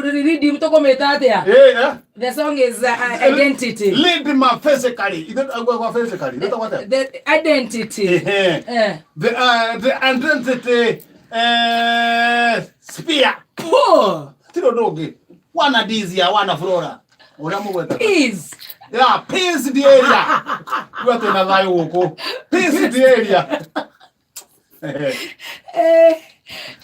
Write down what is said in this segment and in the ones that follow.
Redeem tũkũmĩta atĩa? Eh, eh. The song is identity. Lead my physically. Ithe agwa kwa physically. Ithe kwa The identity. Eh. Eh. The identity spear. Poor. Tiro ndongi. Wana dizia, wana flora. Uria mugwetaga. Peace. Yeah, peace the area. Kuga twina thayo guku. Peace the area. Eh.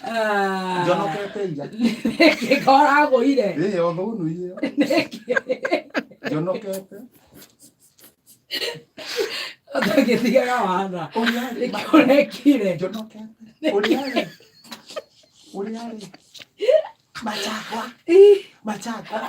Ah. Njonokete ira. Nĩkĩ koragũire? Ĩĩ o thũnũ iyo. Nĩkĩ? Njonokete. Ũtangĩtigaga wana. Ũrĩa arĩ. Nĩkĩ ũrekire? Njonokete. Ũrĩa arĩ. Ũrĩa arĩ. Machakwa. Ih. Machakwa.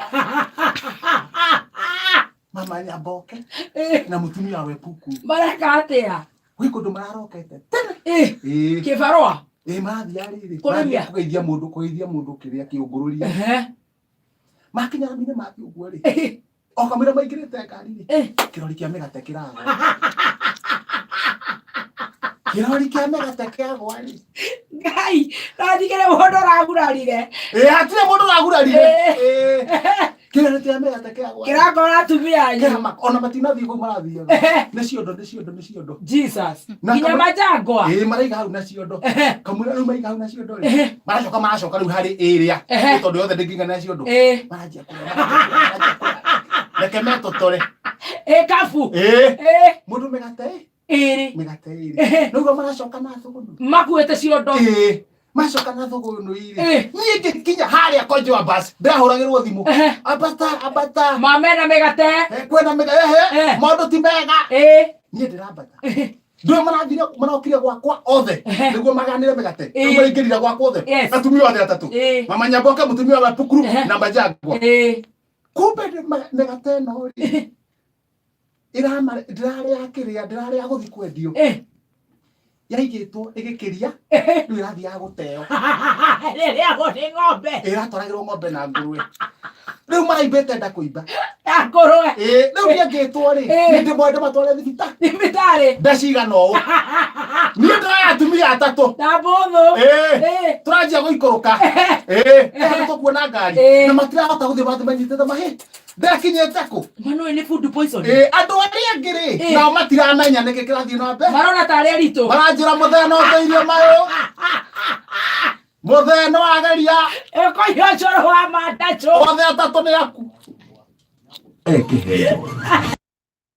Mama Nyamboke Eh, na mutumia we puku. Mareka atĩa? Gwĩ kũndũ mararokete tene. Eh, Ĩĩ. kĩbarũa? Ĩĩ marathiĩ rĩrĩ. Kũrĩmia? Marathiĩ kũgeithia mũndũ kũgeithia mũndũ kĩrĩa kĩũngũrũria. Ehe. Makinya rami-inĩ mathiĩ ũguo rĩ. Eh, O kamũira maingĩrĩte ngari rĩ. eh. Kĩrori kĩa mĩgate kĩragwa. Kĩrori kĩa mĩgate kĩagwa rĩ. Ngai, rathikĩre mũndũ ũragurarire. Ĩĩ hatirĩ mũndũ ũragurarire. Eh. Ĩĩ. Kĩrori kĩa mĩgate kĩagwa. Kĩrakora atumia anyu. Kĩrama ona matinathiĩ kũu marathiaga. Nĩ ciondo nĩ ciondo nĩ ciondo. Jesus. Na Nginya majangwa. Ĩĩ maraiga hau na ciondo. Ehe. Kamũira rĩu maiga hau na ciondo rĩ. Ehe. Maracoka maracoka rĩu harĩ ĩrĩa. Ehe. Tondũ yothe ndĩngĩigana na ciondo. Eh. Maranjia kũrĩa, maranjia kũrĩa, maranjia kũrĩa. Reke metũtore. Eh, kabu. Ĩĩ. Eh, Mũndũ mĩgate ĩ. ĩrĩ. Mĩgate ĩrĩ. Ehe. Nĩguo maracoka na thũgũnũ. Makuĩte ciondo. Ĩĩ. Macoka na thũgũnũ irĩ. Eh. Niĩ ngĩkinya harĩa Konjo Abbas ndĩrahũragĩrwo thimũ. Ehe. Ambata ambata. Mamena mĩgate. Eh, Kwĩna mĩgate. Ehe. Eh. Maũndũ ti mega. Eh. Niĩ ndĩrambata. Eh. Ndũĩ marathire marokire gwakwa othe Ehe. nĩguo maganĩre mĩgate. Ĩĩ. Rĩu maraingĩrire gwakwa othe. Yes. Atumia othe atatũ. Eh. Mama Nyamboke mũtumia wa Pukuru Ehe. na Majangwa. Eh. Kumbe mĩgate ĩno rĩ ĩrama ndĩrarĩa kĩrĩa ndĩrarĩa gũthiĩ kwendio Eh. yaigĩtwo ĩgĩkĩria rĩu ĩrathiaga gũteo Rĩrĩagwo nĩ ng'ombe. ĩratwaragĩrwo ng'ombe na ngũrwe rĩu maraimbĩte nda kũimba Ya ngũrwe. Ĩĩ, rĩu niĩ ngĩtwo rĩ Ĩĩ. nĩ ndĩmwe ndĩmatware thibitarĩ Thibitarĩ. nda cigana ũũ niĩ ndĩroya atumia atatũ Na mbũthũ. Ĩĩ. Eh. tũranjia gũikũrũka Ĩĩ, nĩ tũkuona ngari Ĩĩ. na matirahota gũthiĩ mathiĩ manyitĩte mahĩ ndakinyĩte kũ Manu nĩ food poison. Ĩĩ, andũ arĩa angĩ rĩ Ĩĩ. nao matiramenya nĩkĩ kĩrathiĩ na mbere Marona tarĩ aritũ. maranjĩra mũthee no ndeithie mayũ mũthee no ageria Ĩkũiywo cũrũ wa mandacũ. othe atatũ nĩ aku Ekĩheo.